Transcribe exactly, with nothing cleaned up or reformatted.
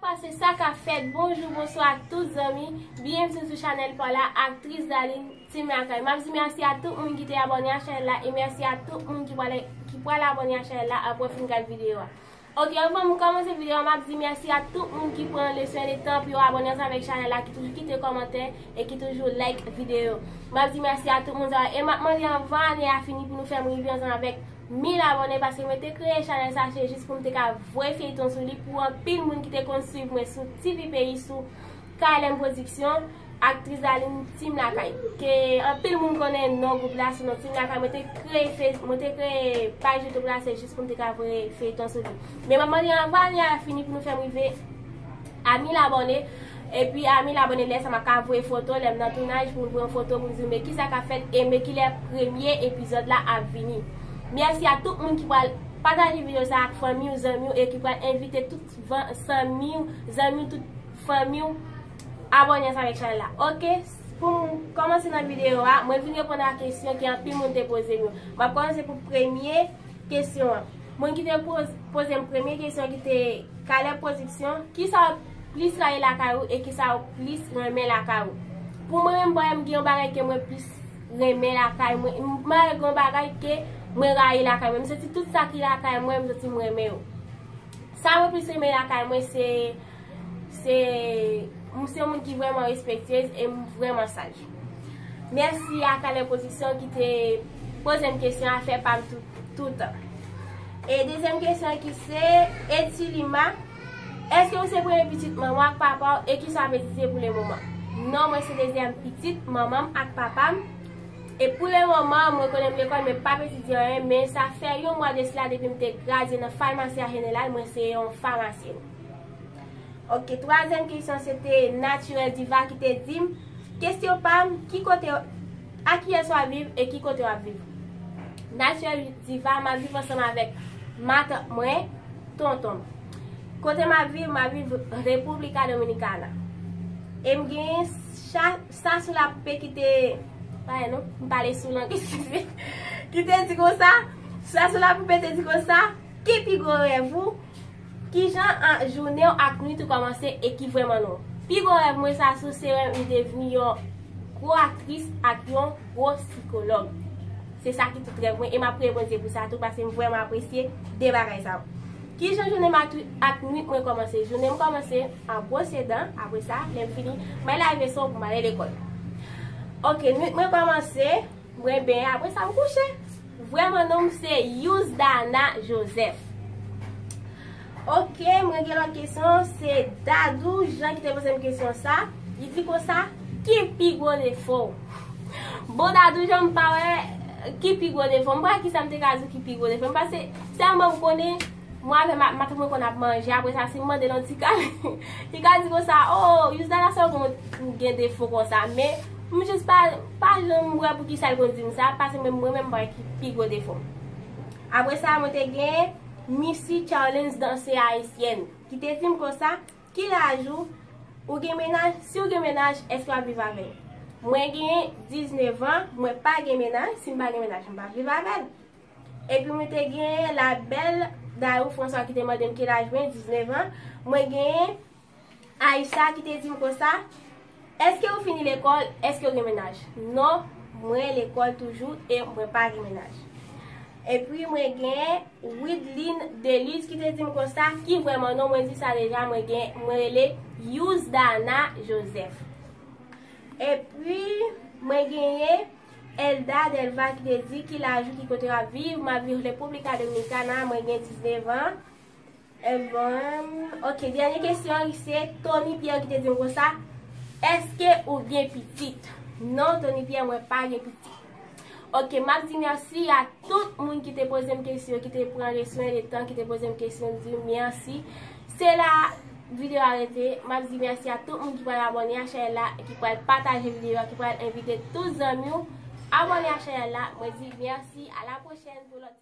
Pase sa k ap fèt, bonjou, bonswa tout zanmi, byenvini sou chanèl pa w la, Aktris Darline, Team Lakay. M ap di mèsi a tout moun ki te abòne a chanèl la e mèsi a tout moun ki pral, ki pral abòne a chanèl la apre w fin gad videyo a. Ok, anvan m kòmanse videyo a, m ap di mèsi a tout moun ki pran le swen de tan pou yo abòne ansanm avèk chanèl la, ki toujou kite kòmantè e ki toujou like videyo. M ap di mèsi a tout moun sa yo e m ap mande anvan ane a fini pou nou fè m rive ansanm avèk mil abòne, paske mwen te kreye chanèl sa se jis pou m te ka voye feyton sou li pou anpil moun ki te konn swiv mwen sou T V Peyi, sou K L M Production, Aktris Darline, Team Lakay. Ke anpil moun konnen non gwoup la sou non Team Lakay. Mwen te kreye Face-, mwen te kreye paj YouTube la se jis pou m te ka voye feyton sou li. Men m ap mande anvan ane a fini pou nou fè m rive a mil abòne. Epi a mil abòne, lè sa m ap ka voye foto, lè m nan tounaj pou m voye yon foto pou m di men kisa k ap fèt e men kilè premye epizòd la ap vini. Mèsi a tout moun ki pral pataje videyo sa ak fanmi w, zanmi w e ki pral envite tout van-, zanmi w, zanmi w, tout fanmi w abòne ansanm avèk chanèl la. Ok, pou m kòmanse nan videyo a, mwen vin reponn a kesyon ke anpil moun te poze m yo. M ap kòmanse pou premye kesyon an. Moun ki te poz-, poze m premye kesyon ki te Caleb Production, kisa w plis rayi lakay ou e kisa w plis renmen lakay ou? Pou mwen menm, mwen gen yon bagay ke mwen plis renmen lakay mwen. M pa gen yon bagay ke mwen rayi lakay mwen. M santi tout sa ki lakay mwen, m santi m renmen yo. Sa mwen plis renmen lakay mwen, se, se, m se yon moun ki vrèman respektyez e m vrèman saj. Mèsi a Caleb Production ki te poze m kesyon a, fè pa m tout, toutan. E dezyèm kesyon ki se, Etilima, èske ou se premye pitit manman w ak papa w e kisa w ap etidye pou le moman? Non, mwen se dezyèm pitit manman m ak papa m. E pou le moman, mwen konnen m lekòl, men m p ap etidye anyen, men sa fè yon mwa de sila depi m te gradye nan famasi a jeneral, mwen se yon famasyèn. Ok, twazyèm kesyon se te Naturel Diva ki te di m, kesyon pa m, ki kote, a kiyès w ap viv e ki kote w ap viv? Naturel Diva, m ap viv ansanm avèk matant mwen, tonton m. Kote m ap viv, m ap viv República Dominicana. E m gen sa, sa sou lapoupe ki te, pa non, m pale sou lang, eskize. Ki te di konsa, sa sou lapoupe te di konsa, ki pi gwo rèv ou? Kijan an jounen w ak nwit ou kòmanse e ki vrèman non? Pi gwo rèv mwen sa sou se wè m devni yon gwo aktris ak yon gwo sikològ. Se sa ki tout rèv mwen e m ap priye Bondye pou sa tou paske m vrèman apresye de bagay sa yo. Kijan jounen m ak, ak nwit mwen kòmanse? Jounen m kòmanse an bwose dan, apre sa, lè m fini, m al lave so pou m ale lekòl. Ok, nwit mwen kòmanse, mwen benyen, apre sa m kouche. Vrèman non m se Yousdana Joseph. Ok, mwen gen lòt kesyon, se Dadou Jean ki te poze m kesyon sa. Li di konsa, ki pi gwo defo w? Bon, Dadou Jean, m pa wè ki pi gwo defo m. M pa wè kisa m te ka di w ki pi gwo defo m. Paske sèlman m konnen, mwen avè ma-, matant mwen konn ap manje, apre sa, si m mande l yon ti kal, li ka di konsa, o, Yousdana, sa w gen defo konsa? Men, m jis pa, pa janm wè poukisa l konn di m sa, paske mwen, mwen menm, m pa wè ki pi gwo defo m. Apre sa, mwen te gen Missy Charlens, danse ayisyèn, ki te di m konsa, ki laj ou? Ou gen mennaj? Si w gen mennaj, èske w ap viv avè l? Mwen gen diznèf an, mwen pa gen mennaj, si m pa gen mennaj, m p ap viv avè l. Epi mwen te gen Labelle Dayou François ki te mande m ki laj mwen, diznèf an. Mwen gen Aïcha ki te di m konsa, èske ou fini lekòl? Èske ou gen mennaj? Non, mwen lekòl toujou e mwen pa gen mennaj. Epi mwen gen Widline Delise ki te di m konsa, ki vrèman non, mwen di sa deja, mwen gen, mwen rele Yousdana Joseph. Epi mwen genyen Elda Delva ki te di, ki laj ou, ki kote w ap viv? M ap viv República Dominicana, mwen gen diznèf an. E bon, ok, dènye kesyon an se Tony Pierre ki te di m konsa, èske ou gen pitit? Non, Tony Pierre, mwen pa gen pitit. Ok, m ap di mèsi a tout moun ki te poze m kesyon, ki te pran le swen de tan, ki te poze m kesyon, m di mèsi. Se la videyo a rete. M ap di mèsi a tout moun ki pral abòne a chanèl la, ki pral pataje videyo a, ki pral envite tout zanmi w abòne a chanèl la. Mwen di mèsi, a la pwochèn pou lòt